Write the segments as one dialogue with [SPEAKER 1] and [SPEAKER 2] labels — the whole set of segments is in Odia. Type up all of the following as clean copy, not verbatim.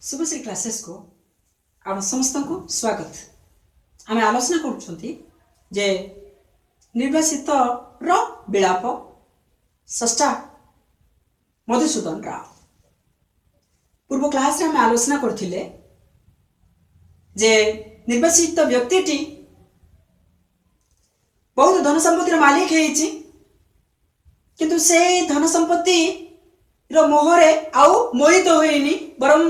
[SPEAKER 1] ଶୁଭଶ୍ରୀ କ୍ଲାସେସ୍କୁ ଆପଣ ସମସ୍ତଙ୍କୁ ସ୍ୱାଗତ। ଆମେ ଆଲୋଚନା କରୁଛନ୍ତି ଯେ ନିର୍ବାସିତର ବିଳାପ, ସ୍ରଷ୍ଟା ମଧୁସୂଦନ ରାଓ। ପୂର୍ବ କ୍ଲାସରେ ଆମେ ଆଲୋଚନା କରିଥିଲେ ଯେ ନିର୍ବାସିତ ବ୍ୟକ୍ତିଟି ବହୁତ ଧନ ସମ୍ପତ୍ତିର ମାଲିକ ହେଇଛି, କିନ୍ତୁ ସେଇ ଧନ ସମ୍ପତ୍ତିର ମୋହରେ ଆଉ ମୋହିତ ହୋଇନି, ବରଂ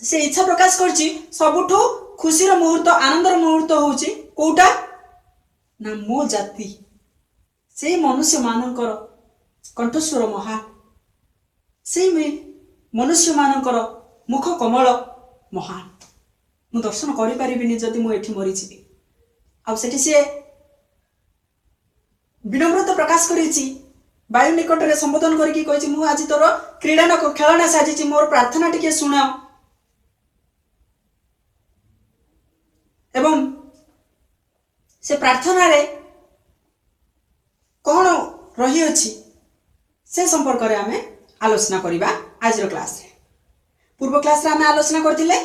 [SPEAKER 1] ସେ ଇଚ୍ଛା ପ୍ରକାଶ କରିଛି ସବୁଠୁ ଖୁସିର ମୁହୂର୍ତ୍ତ, ଆନନ୍ଦର ମୁହୂର୍ତ୍ତ ହଉଛି କୋଉଟା ନା ମୋ ଜାତି, ସେଇ ମନୁଷ୍ୟମାନଙ୍କର କଣ୍ଠସ୍ୱର ମହାନ, ସେଇ ମନୁଷ୍ୟମାନଙ୍କର ମୁଖ କମଳ ମହାନ। ମୁଁ ଦର୍ଶନ କରିପାରିବିନି ଯଦି ମୁଁ ଏଠି ମରିଯିବି। ଆଉ ସେଠି ସିଏ ବିନମ୍ରତା ପ୍ରକାଶ କରିଛି, ବାୟୁ ନିକଟରେ ସମ୍ବୋଧନ କରିକି କହିଛି, ମୁଁ ଆଜି ତୋର କ୍ରୀଡ଼ାନକ ଖେଳଣା ସାଜିଛି, ମୋର ପ୍ରାର୍ଥନା ଟିକେ ଶୁଣ। ଏବଂ ସେ ପ୍ରାର୍ଥନାରେ କ'ଣ ରହିଅଛି ସେ ସମ୍ପର୍କରେ ଆମେ ଆଲୋଚନା କରିବା ଆଜିର କ୍ଲାସରେ। ପୂର୍ବ କ୍ଲାସରେ ଆମେ ଆଲୋଚନା କରିଥିଲେ,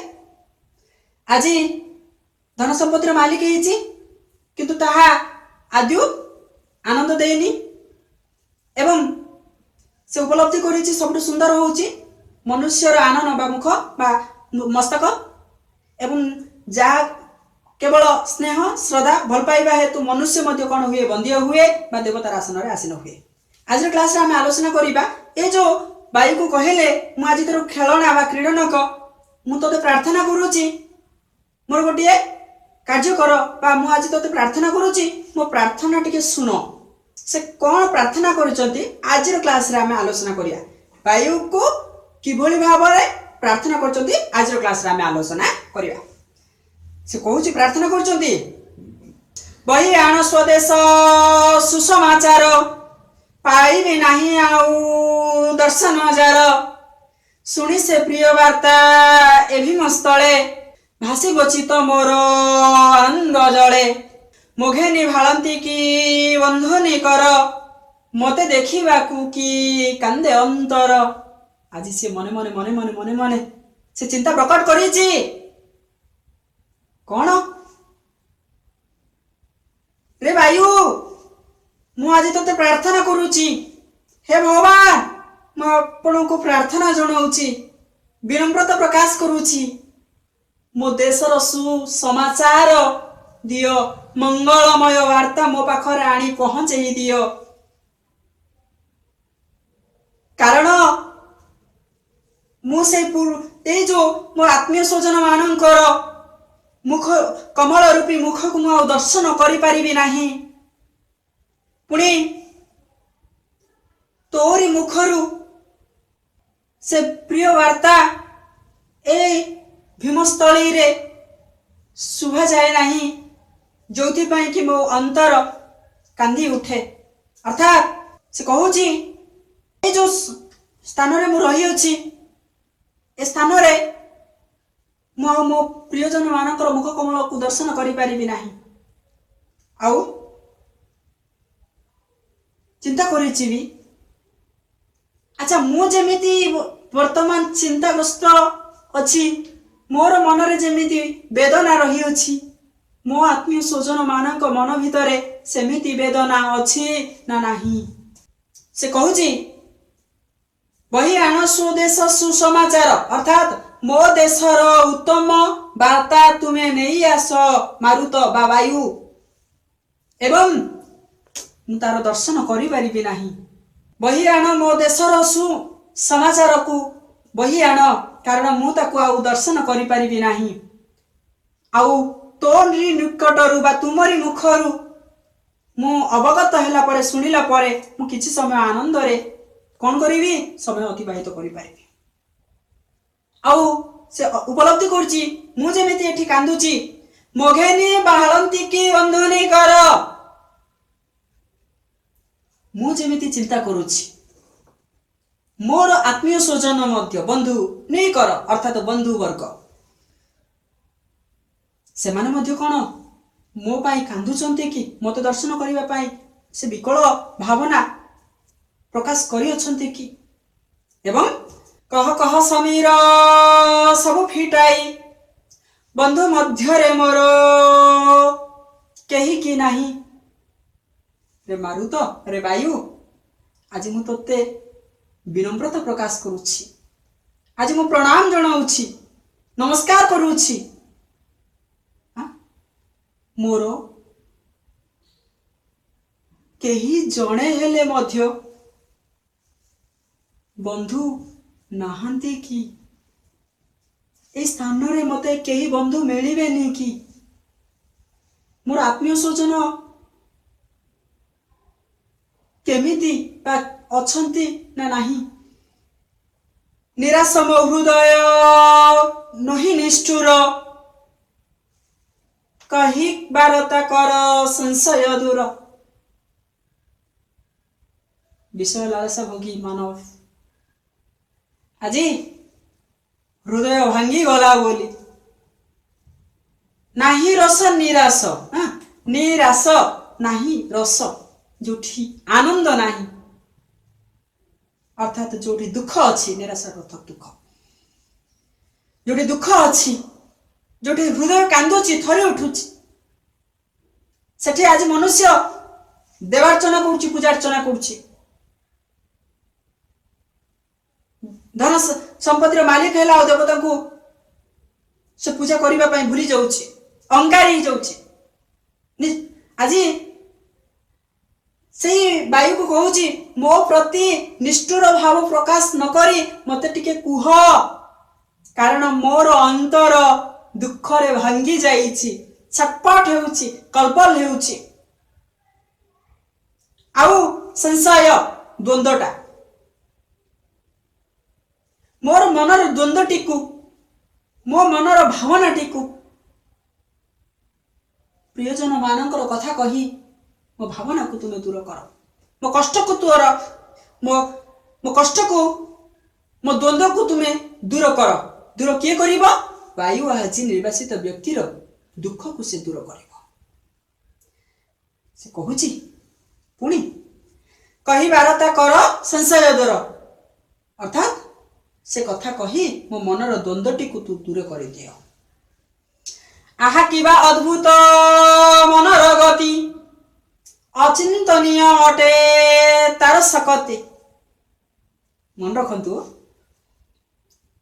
[SPEAKER 1] ଆଜି ଧନ ସମ୍ପତ୍ତିର ମାଲିକ ହେଇଛି, କିନ୍ତୁ ତାହା ଆଦୌ ଆନନ୍ଦ ଦେଇନି, ଏବଂ ସେ ଉପଲବ୍ଧି କରିଛି ସବୁଠୁ ସୁନ୍ଦର ହେଉଛି ମନୁଷ୍ୟର ଆନନ ବା ମୁଖ ବା ମସ୍ତକ, ଏବଂ ଯାହା କେବଳ ସ୍ନେହ, ଶ୍ରଦ୍ଧା, ଭଲ ପାଇବା ହେତୁ ମନୁଷ୍ୟ ମଧ୍ୟ କ'ଣ ହୁଏ, ବନ୍ଦୀୟ ହୁଏ ବା ଦେବତାର ଆସନରେ ଆସୀନ ହୁଏ। ଆଜିର କ୍ଲାସରେ ଆମେ ଆଲୋଚନା କରିବା ଏ ଯେଉଁ ବାୟୁକୁ କହିଲେ, ମୁଁ ଆଜି ତୋର ଖେଳଣା ବା କ୍ରୀଡ଼ନକ, ମୁଁ ତୋତେ ପ୍ରାର୍ଥନା କରୁଛି ମୋର ଗୋଟିଏ କାର୍ଯ୍ୟ କର, ବା ମୁଁ ଆଜି ତୋତେ ପ୍ରାର୍ଥନା କରୁଛି ମୋ ପ୍ରାର୍ଥନା ଟିକେ ଶୁଣ। ସେ କ'ଣ ପ୍ରାର୍ଥନା କରୁଛନ୍ତି ଆଜିର କ୍ଲାସରେ ଆମେ ଆଲୋଚନା କରିବା। ବାୟୁକୁ କିଭଳି ଭାବରେ ପ୍ରାର୍ଥନା କରୁଛନ୍ତି ଆଜିର କ୍ଲାସରେ ଆମେ ଆଲୋଚନା କରିବା। ସେ କହୁଛି, ପ୍ରାର୍ଥନା କରୁଛନ୍ତି, ବହି ଆଣ ସ୍ୱଦେଶ ସୁସମାଚାର, ପାଇବି ନାହିଁ ଆଉ ଦର୍ଶନ ଯାର। ଶୁଣି ସେ ପ୍ରିୟ ବାର୍ତ୍ତା ଏ ଭୀମ ସ୍ଥଳେ, ଭାସିବ ଚିତ୍ତ ମୋର ଆନନ୍ଦ ଜଳେ। ମୋଘେନି ଭାଳନ୍ତି କି ବନ୍ଧୁନି କର, ମତେ ଦେଖିବାକୁ କି କାନ୍ଦେ ଅନ୍ତର। ଆଜି ସେ ମନେ ମନେ ମନେ ମନେ ମନେ ମନେ ସେ ଚିନ୍ତା ପ୍ରକଟ କରିଛି କ'ଣ? ରେ ବାୟୁ, ମୁଁ ଆଜି ତୋତେ ପ୍ରାର୍ଥନା କରୁଛି। ହେ ଭଗବାନ, ମୁଁ ଆପଣଙ୍କୁ ପ୍ରାର୍ଥନା ଜଣାଉଛି, ବିନମ୍ରତା ପ୍ରକାଶ କରୁଛି, ମୋ ଦେଶର ସୁସମାଚାର ଦିଅ, ମଙ୍ଗଳମୟ ବାର୍ତ୍ତା ମୋ ପାଖରେ ଆଣି ପହଞ୍ଚେଇ ଦିଅ। କାରଣ ମୁଁ ସେଇ ଏଇ ଯୋଉ ମୋ ଆତ୍ମୀୟ ସ୍ୱଜନ ମାନଙ୍କର ମୁଖ କମଳ ରୂପୀ ମୁଖକୁ ମୁଁ ଆଉ ଦର୍ଶନ କରିପାରିବି ନାହିଁ। ପୁଣି ତୋରି ମୁଖରୁ ସେ ପ୍ରିୟ ବାର୍ତ୍ତା ଏ ଭୀମସ୍ଥଳୀରେ ଶୁଭାଯାଏ ନାହିଁ, ଯୋଉଥିପାଇଁ କି ମୋ ଅନ୍ତର କାନ୍ଦି ଉଠେ। ଅର୍ଥାତ୍ ସେ କହୁଛି, ଏ ଯୋଉ ସ୍ଥାନରେ ମୁଁ ରହିଅଛି, ଏ ସ୍ଥାନରେ ମୁଁ ଆଉ ମୋ ପ୍ରିୟଜନ ମାନଙ୍କର ମୁଖ କମଳକୁ ଦର୍ଶନ କରିପାରିବି ନାହିଁ। ଆଉ ଚିନ୍ତା କରିଛି ବି, ଆଚ୍ଛା ମୁଁ ଯେମିତି ବର୍ତ୍ତମାନ ଚିନ୍ତାଗ୍ରସ୍ତ ଅଛି, ମୋର ମନରେ ଯେମିତି ବେଦନା ରହିଅଛି, ମୋ ଆତ୍ମୀୟ ସ୍ୱଜନ ମାନଙ୍କ ମନ ଭିତରେ ସେମିତି ବେଦନା ଅଛି ନା ନାହିଁ? ସେ କହୁଛି, ବହି ଆଣ ସ୍ୱଦେଶ ସୁସମାଚାର, ଅର୍ଥାତ୍ ମୋ ଦେଶର ଉତ୍ତମ ବାର୍ତ୍ତା ତୁମେ ନେଇ ଆସ ମାରୁତ ବା ବାୟୁ, ଏବଂ ମୁଁ ତାର ଦର୍ଶନ କରିପାରିବି ନାହିଁ। ବହି ଆଣ ମୋ ଦେଶର ସୁସମାଚାରକୁ ବହି ଆଣ, କାରଣ ମୁଁ ତାକୁ ଆଉ ଦର୍ଶନ କରିପାରିବି ନାହିଁ। ଆଉ ତୋରି ନିକଟରୁ ବା ତୁମରି ମୁଖରୁ ମୁଁ ଅବଗତ ହେଲା ପରେ, ଶୁଣିଲା ପରେ ମୁଁ କିଛି ସମୟ ଆନନ୍ଦରେ କ'ଣ କରିବି, ସମୟ ଅତିବାହିତ କରିପାରିବି। ଆଉ ସେ ଉପଲବ୍ଧି କରୁଛି, ମୁଁ ଯେମିତି ଏଠି କାନ୍ଦୁଛି, ମଘେନି ବାହାଳନ୍ତି କି ବନ୍ଧୁନି କର, ମୁଁ ଯେମିତି ଚିନ୍ତା କରୁଛି, ମୋର ଆତ୍ମୀୟ ସ୍ୱଜନ ମଧ୍ୟ, ବନ୍ଧୁ ନେଇ କର ଅର୍ଥାତ ବନ୍ଧୁ ବର୍ଗ, ସେମାନେ ମଧ୍ୟ କ'ଣ ମୋ ପାଇଁ କାନ୍ଦୁଛନ୍ତି କି? ମୋତେ ଦର୍ଶନ କରିବା ପାଇଁ ସେ ବିକଳ ଭାବନା ପ୍ରକାଶ କରିଅଛନ୍ତି କି? ଏବଂ କହ କହ ସମୀର ସବୁ ଫିଟାଇ, ବନ୍ଧୁ ମଧ୍ୟରେ ମୋର କେହି କି ନାହିଁ? ରେ ମାରୁତ, ରେ ବାୟୁ, ଆଜି ମୁଁ ତୋତେ ବିନମ୍ରତା ପ୍ରକାଶ କରୁଛି, ଆଜି ମୁଁ ପ୍ରଣାମ ଜଣାଉଛି, ନମସ୍କାର କରୁଛି। ମୋର କେହି ଜଣେ ହେଲେ ମଧ୍ୟ ବନ୍ଧୁ ନାହାନ୍ତି କି? ଏଇ ସ୍ଥାନରେ ମୋତେ କେହି ବନ୍ଧୁ ମିଳିବେନି କି? ମୋର ଆତ୍ମୀୟ ସ୍ୱଜନ କେମିତି ବା ଅଛନ୍ତି ନା ନାହିଁ? ନିରାଶ ମୋ ହୃଦୟ ନୁହିଁ ନିଷ୍ଠୁର, କହି ବାରତା କର ସଂଶୟ ଦୂର। ବିଷୟ ଲାଳସା ଭୋଗୀ ମାନବ ଆଜି ହୃଦୟ ଭାଙ୍ଗିଗଲା ବୋଲି ନାହିଁ ରସ, ନିରାଶ, ନିରାଶ, ନାହିଁ ରସ, ଯୋଉଠି ଆନନ୍ଦ ନାହିଁ, ଅର୍ଥାତ୍ ଯୋଉଠି ଦୁଃଖ ଅଛି। ନିରାଶ ଅର୍ଥ ଦୁଃଖ। ଯୋଉଠି ଦୁଃଖ ଅଛି, ଯୋଉଠି ହୃଦୟ କାନ୍ଦୁଛି, ଥରି ଉଠୁଛି, ସେଠି ଆଜି ମନୁଷ୍ୟ ଦେବାର୍ଚ୍ଚନା କରୁଛି, ପୂଜାର୍ଚ୍ଚନା କରୁଛି। ଧନ ସମ୍ପତ୍ତିର ମାଲିକ ହେଲା ଆଉ ଦେବତାଙ୍କୁ ସେ ପୂଜା କରିବା ପାଇଁ ଭୁଲି ଯାଉଛି, ଅହଙ୍କାରୀ ହେଇଯାଉଛି। ଆଜି ସେଇ ବାୟୁକୁ କହୁଛି, ମୋ ପ୍ରତି ନିଷ୍ଠୁର ଭାବ ପ୍ରକାଶ ନ କରି ମତେ ଟିକେ କୁହ, କାରଣ ମୋର ଅନ୍ତର ଦୁଃଖରେ ଭାଙ୍ଗି ଯାଇଛି, ଛଟପଟ ହେଉଛି, କଲବଲ ହେଉଛି। ଆଉ ସଂଶୟ ଦ୍ୱନ୍ଦ୍ୱଟା, ମୋର ମନର ଦ୍ୱନ୍ଦ୍ୱଟିକୁ, ମୋ ମନର ଭାବନାଟିକୁ ପ୍ରିୟଜନ ମାନଙ୍କର କଥା କହି ମୋ ଭାବନାକୁ ତୁମେ ଦୂର କର, ମୋ କଷ୍ଟକୁ ତୋର, ମୋ କଷ୍ଟକୁ, ମୋ ଦ୍ୱନ୍ଦ୍ୱକୁ ତୁମେ ଦୂର କର। ଦୂର କିଏ କରିବ? ବାୟୁ ଆଜି ନିର୍ବାସିତ ବ୍ୟକ୍ତିର ଦୁଃଖକୁ ସେ ଦୂର କରିବ। ସେ କହୁଛି ପୁଣି, କହିବାରତା କର ସଂଶୟ ଦୂର, ଅର୍ଥାତ୍ ସେ କଥା କହି ମୋ ମନର ଦ୍ୱନ୍ଦ୍ୱଟିକୁ ତୁ ଦୂର କରିଦିଅ। ଆହା କିବା ଅଦ୍ଭୁତ ମନର ଗତି, ଅଚିନ୍ତନୀୟ ଅଟେ ତାର ଶକତି। ମନେ ରଖନ୍ତୁ,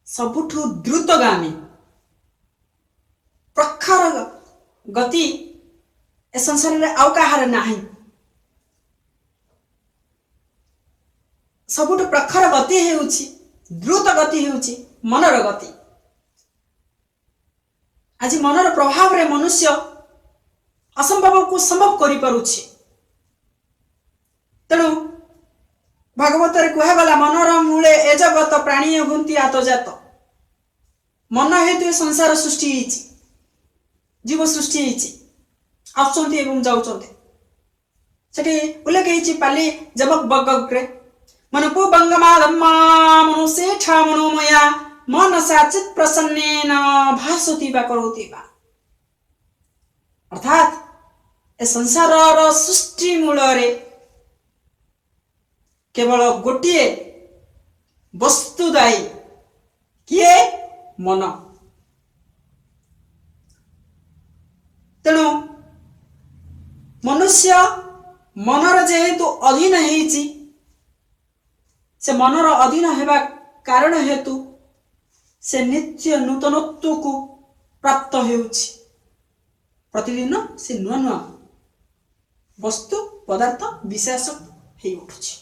[SPEAKER 1] ସବୁଠୁ ଦ୍ରୁତଗାମୀ ପ୍ରଖର ଗତି ଏ ସଂସାରରେ ଆଉ କାହାର ନାହିଁ। ସବୁଠୁ ପ୍ରଖର ଗତି ହେଉଛି, ଦ୍ରୁତ ଗତି ହେଉଛି ମନର ଗତି। ଆଜି ମନର ପ୍ରଭାବରେ ମନୁଷ୍ୟ ଅସମ୍ଭବକୁ ସମ୍ଭବ କରିପାରୁଛି। ତେଣୁ ଭାଗବତରେ କୁହାଗଲା, ମନର ମୂଳେ ଏ ଜଗତ ପ୍ରାଣୀ ହୁଅନ୍ତି ଆତଜାତ। ମନ ହେତୁ ଏ ସଂସାର ସୃଷ୍ଟି ହେଇଛି, ଜୀବ ସୃଷ୍ଟି ହେଇଛି, ଆସୁଛନ୍ତି ଏବଂ ଯାଉଛନ୍ତି। ସେଠି ଉଲ୍ଲେଖ ହେଇଛି ପାଲି ଜମକ ବଗରେ, ମନକୁ ବଙ୍ଗମାଧମ୍ମା ମନୁଷେଠା ମନୋମୟା ମନସା ଚିତ୍ ପ୍ରସନ୍ନେନ ଭାସତି ବା କରୋତି ବା। ଅର୍ଥାତ୍ ଏ ସଂସାରର ସୃଷ୍ଟି ମୂଳରେ କେବଳ ଗୋଟିଏ ବସ୍ତୁ ଦାୟୀ। କିଏ? ମନ। ତେଣୁ ମନୁଷ୍ୟ ମନର ଯେହେତୁ ଅଧୀନ ହେଇଛି, ସେ ମନର ଅଧୀନ ହେବା କାରଣ ହେତୁ ସେ ନିତ୍ୟ ନୂତନତ୍ୱକୁ ପ୍ରାପ୍ତ ହେଉଛି। ପ୍ରତିଦିନ ସେ ନୂଆ ନୂଆ ବସ୍ତୁ ପଦାର୍ଥ ବିଶେଷ ହେଇ ଉଠୁଛି।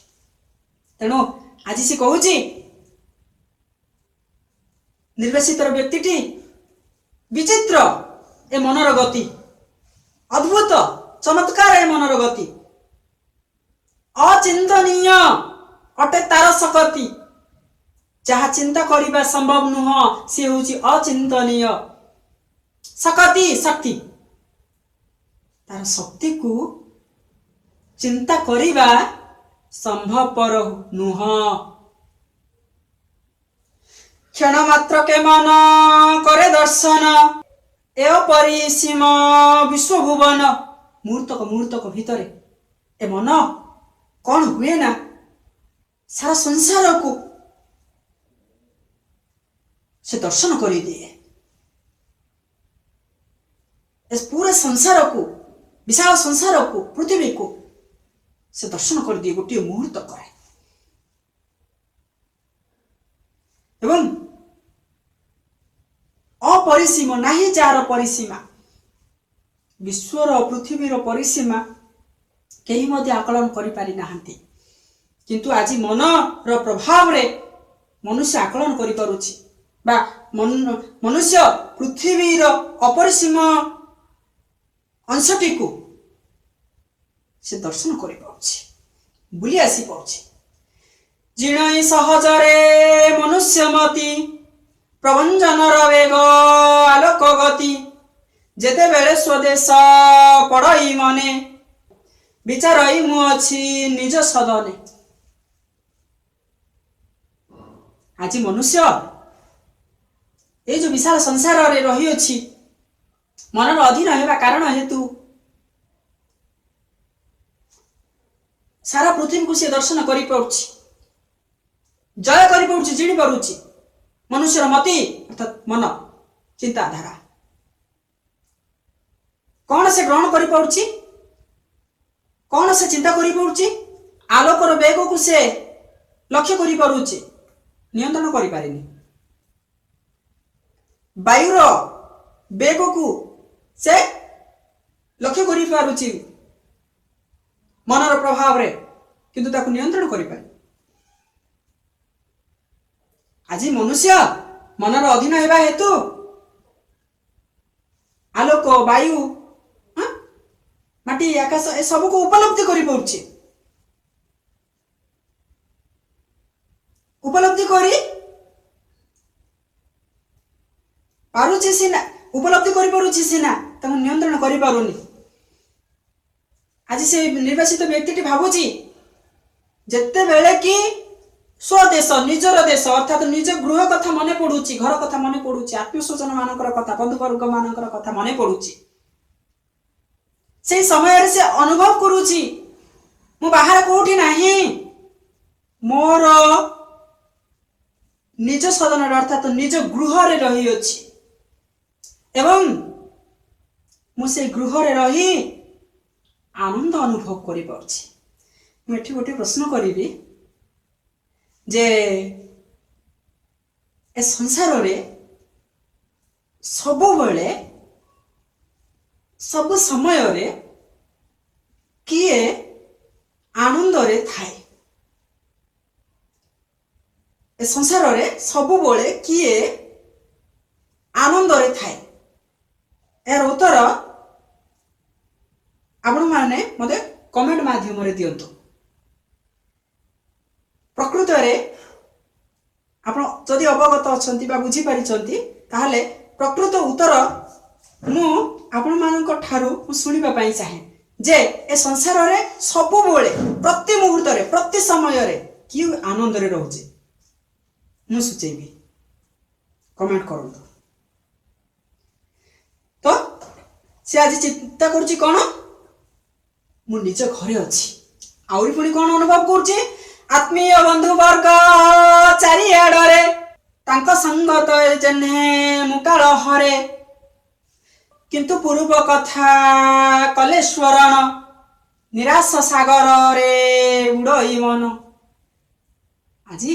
[SPEAKER 1] ତେଣୁ ଆଜି ସେ କହୁଛି, ନିର୍ବାସିତର ବ୍ୟକ୍ତିଟି, ବିଚିତ୍ର ଏ ମନର ଗତି, ଅଦ୍ଭୁତ ଚମତ୍କାର ଏ ମନର ଗତି, ଅଚିନ୍ତନୀୟ ଅଟେ ତାର ଶକତି। ଯାହା ଚିନ୍ତା କରିବା ସମ୍ଭବ ନୁହଁ ସିଏ ହେଉଛି ଅଚିନ୍ତନୀୟ। ଶକତି ଶକ୍ତି, ତାର ଶକ୍ତିକୁ ଚିନ୍ତା କରିବା ସମ୍ଭବପର ନୁହଁ। କ୍ଷଣ ମାତ୍ରକେ ମନ କରେ ଦର୍ଶନ ଏ ଅପରିସୀମ ବିଶ୍ୱଭୁବନ। ମୁହୂର୍ତ୍ତକ ମୁହୂର୍ତ୍ତକ ଭିତରେ ଏ ମନ କଣ ହୁଏ ନା ସାରା ସଂସାରକୁ ସେ ଦର୍ଶନ କରିଦିଏ। ଏ ପୁରା ସଂସାରକୁ, ବିଶାଳ ସଂସାରକୁ, ପୃଥିବୀକୁ ସେ ଦର୍ଶନ କରିଦିଏ ଗୋଟିଏ ମୁହୂର୍ତ୍ତ କରେ। ଏବଂ ଅପରିସୀମ, ନାହିଁ ଯାହାର ପରିସୀମା, ବିଶ୍ୱର ପୃଥିବୀର ପରିସୀମା କେହି ମଧ୍ୟ ଆକଳନ କରିପାରି ନାହାନ୍ତି। କିନ୍ତୁ ଆଜି ମନର ପ୍ରଭାବରେ ମନୁଷ୍ୟ ଆକଳନ କରିପାରୁଛି ବା ମନୁଷ୍ୟ ପୃଥିବୀର ଅପରିସୀମ ଅଂଶଟିକୁ ସେ ଦର୍ଶନ କରିପାରୁଛି, ବୁଲି ଆସିପାରୁଛି। ଜିଣଇ ସହଜରେ ମନୁଷ୍ୟମତି ପ୍ରଭଞ୍ଜନର ବେଗ ଆଲୋକ ଗତି, ଯେତେବେଳେ ସ୍ୱଦେଶ ପଡ଼ଇ ମନେ, ବିଚାରଇ ମୁଁ ଅଛି ନିଜ ସଦନେ। ଆଜି ମନୁଷ୍ୟ ଏଇ ଯୋଉ ବିଶାଳ ସଂସାରରେ ରହିଅଛି, ମନର ଅଧୀନ ହେବା କାରଣ ହେତୁ ସାରା ପୃଥିବୀକୁ ସେ ଦର୍ଶନ କରିପାରୁଛି, ଜୟ କରିପାରୁଛି, ଜିଣି ପାରୁଛି। ମନୁଷ୍ୟର ମତି ଅର୍ଥାତ୍ ମନ ଚିନ୍ତାଧାରା କଣ ସେ ଗ୍ରହଣ କରିପାରୁଛି, କଣ ସେ ଚିନ୍ତା କରିପାରୁଛି, ଆଲୋକର ବେଗକୁ ସେ ଲକ୍ଷ୍ୟ କରିପାରୁଛି, ନିୟନ୍ତ୍ରଣ କରିପାରିନି। ବାୟୁର ବେଗକୁ ସେ ଲକ୍ଷ୍ୟ କରିପାରୁଛି ମନର ପ୍ରଭାବରେ, କିନ୍ତୁ ତାକୁ ନିୟନ୍ତ୍ରଣ କରିପାରେ। ଆଜି ମନୁଷ୍ୟ ମନର ଅଧୀନ ହେବା ହେତୁ ଆଲୋକ, ବାୟୁ, ମାଟି, ଆକାଶ ଏସବୁକୁ ଉପଲବ୍ଧି କରିପାରୁଛି, ଉପଲବ୍ଧି କରି ପାରୁଛି ସିନା, ଉପଲବ୍ଧି କରିପାରୁଛି ସିନା, ତାକୁ ନିୟନ୍ତ୍ରଣ କରିପାରୁନି। ଆଜି ସେ ନିର୍ବାସିତ ବ୍ୟକ୍ତିଟି ଭାବୁଛି, ଯେତେବେଳେ କି ସ୍ୱଦେଶ, ନିଜର ଦେଶ ଅର୍ଥାତ୍ ନିଜ ଗୃହ କଥା ମନେ ପଡୁଛି, ଘର କଥା ମନେ ପଡୁଛି, ଆତ୍ମୀୟ ସ୍ୱଜନ ମାନଙ୍କର କଥା, ବନ୍ଧୁବର୍ଗ ମାନଙ୍କର କଥା ମନେ ପଡୁଛି, ସେଇ ସମୟରେ ସେ ଅନୁଭବ କରୁଛି ମୁଁ ବାହାରେ କୋଉଠି ନାହିଁ, ମୋର ନିଜ ସଦନରେ ଅର୍ଥାତ୍ ନିଜ ଗୃହରେ ରହିଅଛି ଏବଂ ମୁଁ ସେଇ ଗୃହରେ ରହି ଆନନ୍ଦ ଅନୁଭବ କରିପାରୁଛି। ମୁଁ ଏଠି ଗୋଟେ ପ୍ରଶ୍ନ କରିବି ଯେ ଏ ସଂସାରରେ ସବୁବେଳେ ସବୁ ସମୟରେ କିଏ ଆନନ୍ଦରେ ଥାଏ? ଏ ସଂସାରରେ ସବୁବେଳେ କିଏ ଆନନ୍ଦରେ ଥାଏ? ଏହାର ଉତ୍ତର ଆପଣମାନେ ମୋତେ କମେଣ୍ଟ ମାଧ୍ୟମରେ ଦିଅନ୍ତୁ। ପ୍ରକୃତରେ ଆପଣ ଯଦି ଅବଗତ ଅଛନ୍ତି ବା ବୁଝିପାରିଛନ୍ତି, ତାହେଲେ ପ୍ରକୃତ ଉତ୍ତର ମୁଁ ଆପଣମାନଙ୍କ ଠାରୁ ମୁଁ ଶୁଣିବା ପାଇଁ ଚାହେଁ ଯେ ଏ ସଂସାରରେ ସବୁବେଳେ ପ୍ରତି ମୁହୂର୍ତ୍ତରେ ପ୍ରତି ସମୟରେ କିଏ ଆନନ୍ଦରେ ରହୁଛି? ମୁଁ ସୂଚେଇବି, କମେଣ୍ଟ କରନ୍ତୁ। ତ ସେ ଆଜି ଚିନ୍ତା କରୁଛି କ'ଣ? ମୁଁ ନିଜ ଘରେ ଅଛି। ଆହୁରି ପୁଣି କ'ଣ ଅନୁଭବ କରୁଛି? ଆତ୍ମୀୟ ବନ୍ଧୁବର୍ଗ ଚାରିଆଡ଼ରେ, ତାଙ୍କ ସଙ୍ଗତ ଯେହ୍ନେ ମୁଁ କାଳ ହରେ, କିନ୍ତୁ ପୂର୍ବ କଥା କଲେ ସ୍ମରଣ, ନିରାଶ ସାଗରରେ ବୁଡ଼ଇ ମନ। ଆଜି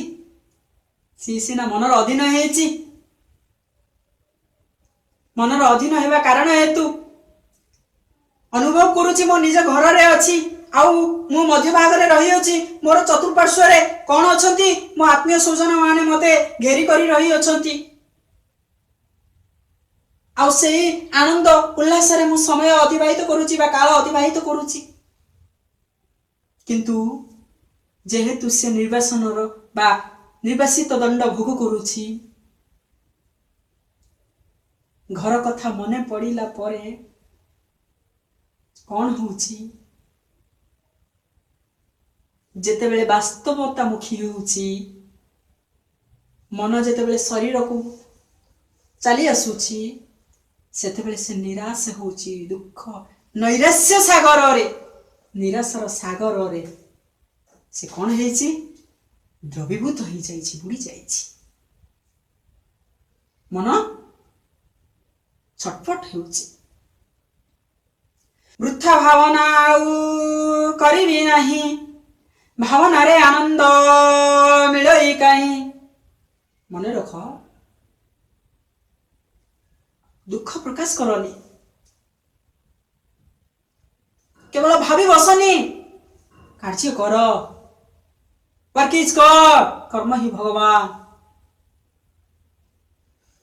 [SPEAKER 1] ସିଏ ସିନା ମନର ଅଧୀନ ହେଇଛି, ମନର ଅଧୀନ ହେବା କାରଣ ହେତୁ ଅନୁଭବ କରୁଛି ମୋ ନିଜ ଘରରେ ଅଛି ଆଉ ମୁଁ ମଧ୍ୟଭାଗରେ ରହିଅଛି, ମୋର ଚତୁଃପାର୍ଶ୍ୱରେ କ'ଣ ଅଛନ୍ତି? ମୋ ଆତ୍ମୀୟ ସ୍ୱଜନ ମାନେ ମୋତେ ଘେରି କରି ରହିଅଛନ୍ତି ଆଉ ସେଇ ଆନନ୍ଦ ଉଲ୍ଲାସରେ ମୁଁ ସମୟ ଅତିବାହିତ କରୁଛି ବା କାଳ ଅତିବାହିତ କରୁଛି। କିନ୍ତୁ ଯେହେତୁ ସେ ନିର୍ବାସନର ବା ନିର୍ବାସିତ ଦଣ୍ଡ ଭୋଗ କରୁଛି, ଘର କଥା ମନେ ପଡ଼ିଲା ପରେ କ'ଣ ହେଉଛି? ଯେତେବେଳେ ବାସ୍ତବତା ମୁଖୀ ହେଉଛି, ମନ ଯେତେବେଳେ ଶରୀରକୁ ଚାଲି ଆସୁଛି, ସେତେବେଳେ ସେ ନିରାଶ ହେଉଛି, ଦୁଃଖ ନୈରାଶ୍ୟ ସାଗରରେ, ନିରାଶର ସାଗରରେ ସେ କ'ଣ ହେଇଛି? ଦ୍ରବୀଭୂତ ହେଇଯାଇଛି, ବୁଡ଼ି ଯାଇଛି। ମନ ଛଟପଟ ହେଉଛି। ବୃଥା ଭାବନା ଆଉ କରିବି ନାହିଁ, ଭାବନାରେ ଆନନ୍ଦ ମିଳଇ କାହିଁ। ମନେ ରଖ, ଦୁଃଖ ପ୍ରକାଶ କରନି, କେବଳ ଭାବି ବସନି, କାର୍ଯ୍ୟ କର। Work is God, କର୍ମ ହିଁ ଭଗବାନ।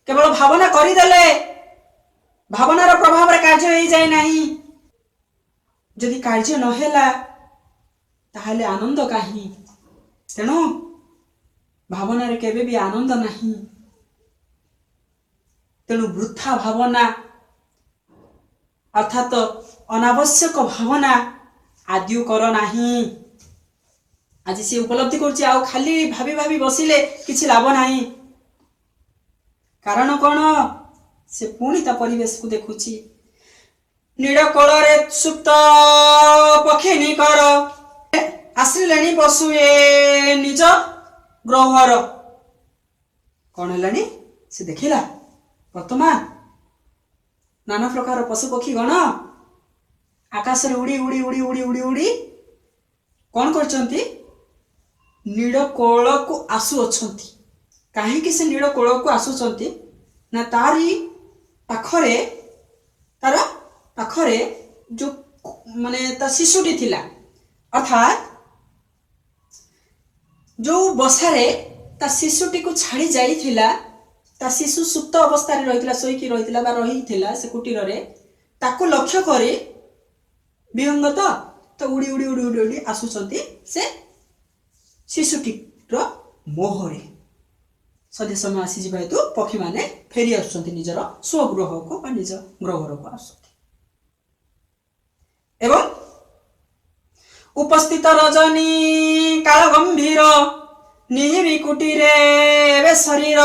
[SPEAKER 1] କେବଳ ଭାବନା କରିଦେଲେ ଭାବନାର ପ୍ରଭାବରେ କାର୍ଯ୍ୟ ହେଇଯାଏ ନାହିଁ। ଯଦି କାର୍ଯ୍ୟ ନହେଲା, ତାହେଲେ ଆନନ୍ଦ କାହିଁ? ତେଣୁ ଭାବନାରେ କେବେ ବି ଆନନ୍ଦ ନାହିଁ। ତେଣୁ ବୃଥା ଭାବନା ଅର୍ଥାତ ଅନାବଶ୍ୟକ ଭାବନା ଆଦୌ କର ନାହିଁ। ଆଜି ସେ ଉପଲବ୍ଧି କରୁଛି, ଆଉ ଖାଲି ଭାବି ଭାବି ବସିଲେ କିଛି ଲାଭ ନାହିଁ। କାରଣ କ'ଣ? ସେ ପୁଣି ତା ପରିବେଶକୁ ଦେଖୁଛି। ନୀଡ଼ କୋଳରେ ସୁପ୍ତ ପକ୍ଷିନୀ କର, ଆସିଲେଣି ପଶୁ ଏ ନିଜ ଗୃହର। କ'ଣ ହେଲାଣି? ସେ ଦେଖିଲା, ବର୍ତ୍ତମାନ ନାନା ପ୍ରକାର ପଶୁ ପକ୍ଷୀ ଗଣ ଆକାଶରେ ଉଡ଼ି ଉଡ଼ି ଉଡ଼ି ଉଡ଼ି ଉଡ଼ି ଉଡ଼ି କ'ଣ କରିଛନ୍ତି? ନୀଡ଼ କୋଳକୁ ଆସୁଅଛନ୍ତି। କାହିଁକି ସେ ନୀଡ଼ କୋଳକୁ ଆସୁଛନ୍ତି ନା, ତାରି ପାଖରେ, ତାର ପାଖରେ ଯୋଉ ମାନେ ତା ଶିଶୁଟି ଥିଲା, ଅର୍ଥାତ୍ ଯୋଉ ବସାରେ ତା ଶିଶୁଟିକୁ ଛାଡ଼ି ଯାଇଥିଲା, ତା ଶିଶୁ ସୁପ୍ତ ଅବସ୍ଥାରେ ରହିଥିଲା, ଶୋଇକି ରହିଥିଲା ବା ରହିଥିଲା ସେ କୁଟୀରରେ, ତାକୁ ଲକ୍ଷ୍ୟ କରି ବିହଙ୍ଗ ତ ଉଡ଼ି ଉଡ଼ି ଉଡ଼ି ଉଡ଼ି ଉଡ଼ି ଆସୁଛନ୍ତି ସେ ଶିଶୁଟିର ମୋହରେ। ସନ୍ଧ୍ୟା ସମୟ ଆସିଯିବା ହେତୁ ପକ୍ଷୀମାନେ ଫେରି ଆସୁଛନ୍ତି ନିଜର ସ୍ୱଗୃହକୁ ବା ନିଜ ଗୃହକୁ ଆସୁଛନ୍ତି। ଏବଂ ଉପସ୍ଥିତ ରଜନୀ କାଳ ଗମ୍ଭୀର, ନିହିବି କୁଟୀରେ ଏବେ ଶରୀର।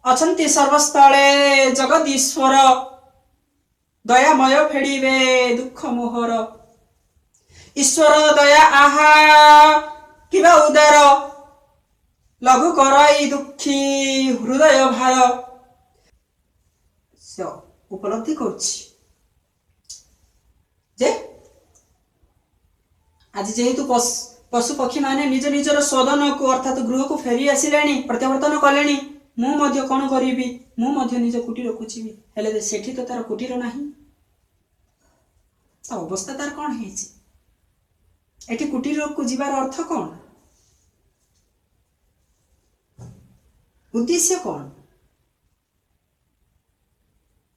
[SPEAKER 1] ଅଛନ୍ତି ସର୍ବସ୍ଥଳେ ଜଗଦୀଶ୍ୱର, ଦୟାମୟ ଫେଡ଼ିବେ ଦୁଃଖ ମୋହର। ଈଶ୍ୱର ଦୟା ଆହା କିବା ଉଦାର, ଲଘୁ କରଇ ଦୁଃଖୀ ହୃଦୟ ଭାର। ସେ ଉପଲବ୍ଧି କରୁଛି ଯେ ଆଜି ଯେହେତୁ ପଶୁ ପକ୍ଷୀମାନେ ନିଜ ନିଜର ସଦନକୁ ଅର୍ଥାତ୍ ଗୃହକୁ ଫେରି ଆସିଲେଣି, ପ୍ରତ୍ୟାବର୍ତ୍ତନ କଲେଣି, ମୁଁ ମଧ୍ୟ କ'ଣ କରିବି? ମୁଁ ମଧ୍ୟ ନିଜ କୁଟୀରକୁ ଯିବି। ହେଲେ ସେଠି ତ ତାର କୁଟୀର ନାହିଁ। ତା ଅବସ୍ଥା ତାର କ'ଣ ହେଇଛି? ଏଠି କୁଟୀରକୁ ଯିବାର ଅର୍ଥ କ'ଣ? ଉଦ୍ଦେଶ୍ୟ କ'ଣ?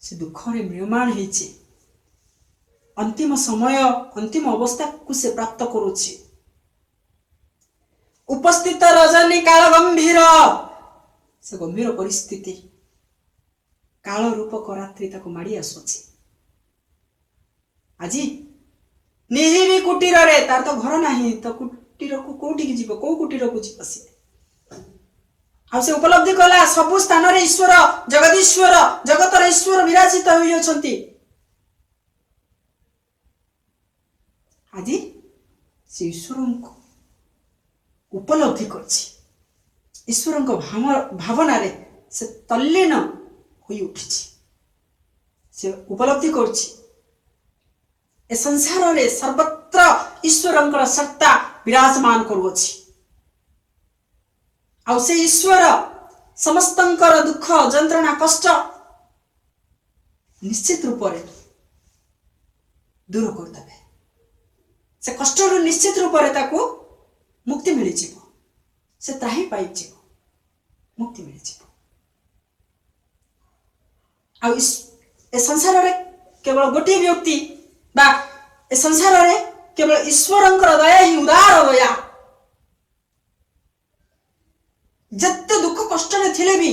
[SPEAKER 1] ସେ ଦୁଃଖରେ ମ୍ରିୟମାଣ ହେଇଛି। ଅନ୍ତିମ ସମୟ, ଅନ୍ତିମ ଅବସ୍ଥାକୁ ସେ ପ୍ରାପ୍ତ କରୁଛି। ଉପସ୍ଥିତ ରଜନୀ କାଳ ଗମ୍ଭୀର, ସେ ଗମ୍ଭୀର ପରିସ୍ଥିତି, କାଳ ରୂପକ ରାତ୍ରି ତାକୁ ମାଡ଼ି ଆସୁଛି। ଆଜି ନିହିବି କୁଟୀରରେ, ତାର ତ ଘର ନାହିଁ, ତ କୁଟୀରକୁ କୋଉଠିକି ଯିବ? କୋଉ କୁଟୀରକୁ ଯିବ ସିଏ? ଆଉ ସେ ଉପଲବ୍ଧି କଲା, ସବୁ ସ୍ଥାନରେ ଈଶ୍ୱର, ଜଗଦୀଶ୍ୱର, ଜଗତର ଈଶ୍ୱର ବିରାଜିତ ହୋଇଅଛନ୍ତି। ଆଜି ସେ ଈଶ୍ୱରଙ୍କୁ ଉପଲବ୍ଧି କରିଛି। ଈଶ୍ୱରଙ୍କ ଭାବନାରେ ସେ ତଲ୍ଲୀନ ହୋଇ ଉଠିଛି। ସେ ଉପଲବ୍ଧି କରୁଛି, ଏ ସଂସାରରେ ସର୍ବତ୍ର ଈଶ୍ୱରଙ୍କର ସତ୍ତା ବିରାଜମାନ କରୁଅଛି। ଆଉ ସେ ଈଶ୍ୱର ସମସ୍ତଙ୍କର ଦୁଃଖ ଯନ୍ତ୍ରଣା କଷ୍ଟ ନିଶ୍ଚିତ ରୂପରେ ଦୂର କରିଦେବେ। ସେ କଷ୍ଟରୁ ନିଶ୍ଚିତ ରୂପରେ ତାକୁ ମୁକ୍ତି ମିଳିଯିବ, ସେ ତ୍ରାହି ପାଇଯିବ, ମୁକ୍ତି ମିଳିଯିବ। ଆଉ ଏ ସଂସାରରେ କେବଳ ଗୋଟିଏ ବ୍ୟକ୍ତି ବା ଏ ସଂସାରରେ କେବଳ ଈଶ୍ୱରଙ୍କର ଦୟା ହିଁ ଉଦାର ଦୟା। ଯେତେ ଦୁଃଖ କଷ୍ଟରେ ଥିଲେ ବି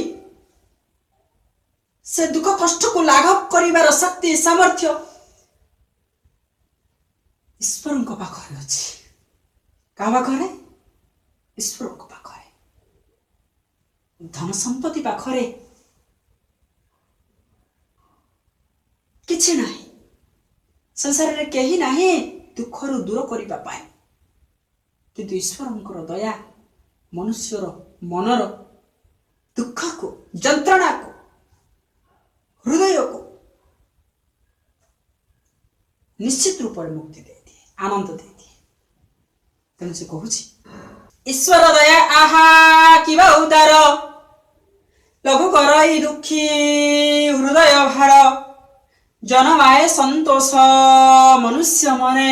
[SPEAKER 1] ସେ ଦୁଃଖ କଷ୍ଟକୁ ଲାଘବ କରିବାର ଶକ୍ତି ସାମର୍ଥ୍ୟ ଈଶ୍ୱରଙ୍କ ପାଖରେ ଅଛି। କାହା ପାଖରେ? ଈଶ୍ୱରଙ୍କ ପାଖରେ। ଧନ ସମ୍ପତ୍ତି ପାଖରେ କିଛି ନାହିଁ। ସଂସାରରେ କେହି ନାହିଁ ଦୁଃଖରୁ ଦୂର କରିବା ପାଇଁ, କିନ୍ତୁ ଈଶ୍ୱରଙ୍କର ଦୟା ମନୁଷ୍ୟର ମନର ଦୁଃଖକୁ, ଯନ୍ତ୍ରଣାକୁ ହୃଦୟକୁ ନିଶ୍ଚିତ ରୂପରେ ମୁକ୍ତି ଦେଇଦିଏ, ଆନନ୍ଦ ଦେଇଦିଏ। ତେଣୁ ସେ କହୁଛି, ଈଶ୍ୱର ଦୟା ଆହା କିବା ଉଦାର, ଲଘୁ କରଇ ଦୁଃଖୀ ହୃଦୟ ଭାର। ଜନମାଏ ସନ୍ତୋଷ ମନୁଷ୍ୟ ମନେ,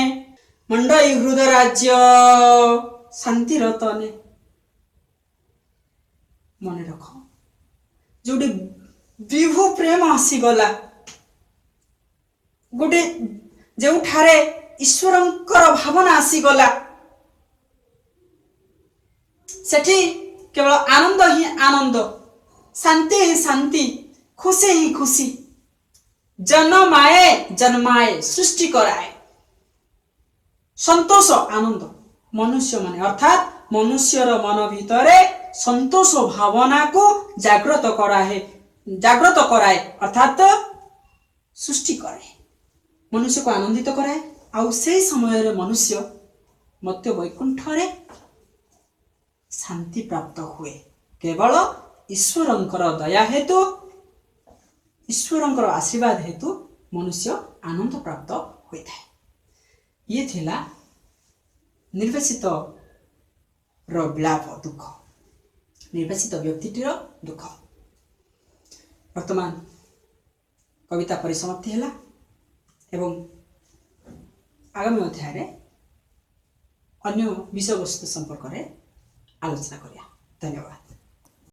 [SPEAKER 1] ମଣ୍ଡଇ ହୃଦୟ ରାଜ୍ୟ ଶାନ୍ତିର ତନେ। ମନେ ରଖ, ଯୋଉଠି ବିଭୁ ପ୍ରେମ ଆସିଗଲା, ଗୋଟେ ଯେଉଁଠାରେ ଈଶ୍ୱରଙ୍କର ଭାବନା ଆସିଗଲା, ସେଠି କେବଳ ଆନନ୍ଦ ହିଁ ଆନନ୍ଦ, ଶାନ୍ତି ହିଁ ଶାନ୍ତି, ଖୁସି ହିଁ ଖୁସି। ଜନମାଏ, ଜନ୍ମାଏ, ସୃଷ୍ଟି କରାଏ ସନ୍ତୋଷ ଆନନ୍ଦ ମନୁଷ୍ୟ ମାନେ, ଅର୍ଥାତ୍ ମନୁଷ୍ୟର ମନ ଭିତରେ ସନ୍ତୋଷ ଭାବନାକୁ ଜାଗ୍ରତ କରାଏ, ଅର୍ଥାତ୍ ସୃଷ୍ଟି କରେ, ମନୁଷ୍ୟକୁ ଆନନ୍ଦିତ କରାଏ। ଆଉ ସେଇ ସମୟରେ ମନୁଷ୍ୟ ମର୍ତ୍ତ୍ୟ ବୈକୁଣ୍ଠରେ ଶାନ୍ତି ପ୍ରାପ୍ତ ହୁଏ। କେବଳ ଈଶ୍ୱରଙ୍କର ଦୟା ହେତୁ, ଈଶ୍ୱରଙ୍କର ଆଶୀର୍ବାଦ ହେତୁ ମନୁଷ୍ୟ ଆନନ୍ଦ ପ୍ରାପ୍ତ ହୋଇଥାଏ। ଇଏ ଥିଲା ନିର୍ବାସିତ ର ବିଳାପ, ଦୁଃଖ, ନିର୍ବାସିତ ବ୍ୟକ୍ତିଟିର ଦୁଃଖ। ବର୍ତ୍ତମାନ କବିତା ପରିସମାପ୍ତି ହେଲା ଏବଂ ଆଗାମୀ ଅଧ୍ୟାୟରେ ଅନ୍ୟ ବିଷୟବସ୍ତୁ ସମ୍ପର୍କରେ ଆଲୋଚନା କରିବା। ଧନ୍ୟବାଦ।